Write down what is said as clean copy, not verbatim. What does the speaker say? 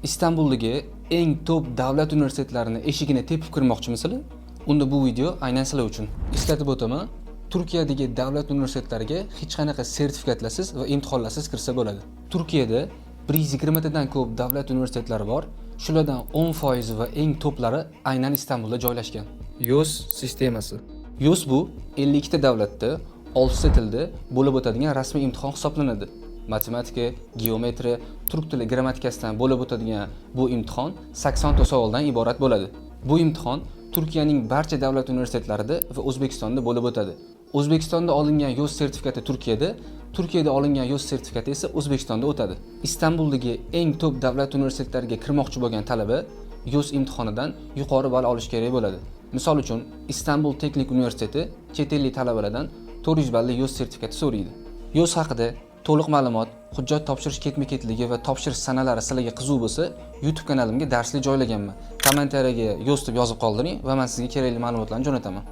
Istanbuldagi eng top davlat universitetlarini eshigini tepib kirmoqchimisizlar? Unda bu video aynan sizlar uchun. Eslatib o'taman, Turkiyadagi davlat universitetlariga hech qanaqa sertifikatlarsiz va imtihonlarsiz kirsa bo'ladi. Turkiyada 120 tadan ko'p davlat universitetlari bor. Shulardan 10% va eng toplari aynan Istanbulda joylashgan. YÖS sistemasi. YÖS bu 52 ta davlatda 6 ta tilda bo'lib o'tadigan rasmiy imtihon hisoblanadi. Matematika, geometriya, turk tili grammatikasidan bo'lib o'tadigan bu imtihon 80 ta savoldan iborat bo'ladi. Bu imtihon Turkiyaning barcha davlat universitetlarida va O'zbekistonda bo'lib o'tadi. O'zbekistonda olingan YÖS sertifikati Turkiyada, Turkiyada olingan YÖS sertifikati esa O'zbekistonda o'tadi. Istanbuldagi eng top davlat universitetlariga kirmoqchi bo'lgan talaba YÖS imtihonidan yuqori ball olish kerak bo'ladi. Misol uchun, Istanbul Texnik Universiteti chet ellik talabalardan 400 balli YÖS sertifikati so'raydi. YÖS haqida to'liq ma'lumot, hujjat topshirish ketma-ketligi va topshirish sanalari sizlarga qiziq bo'lsa, YouTube kanalimga darslik joylaganman. Kommentariyaga YÖS deb yozib qoldiring va men sizga kerakli ma'lumotlarni jo'nataman.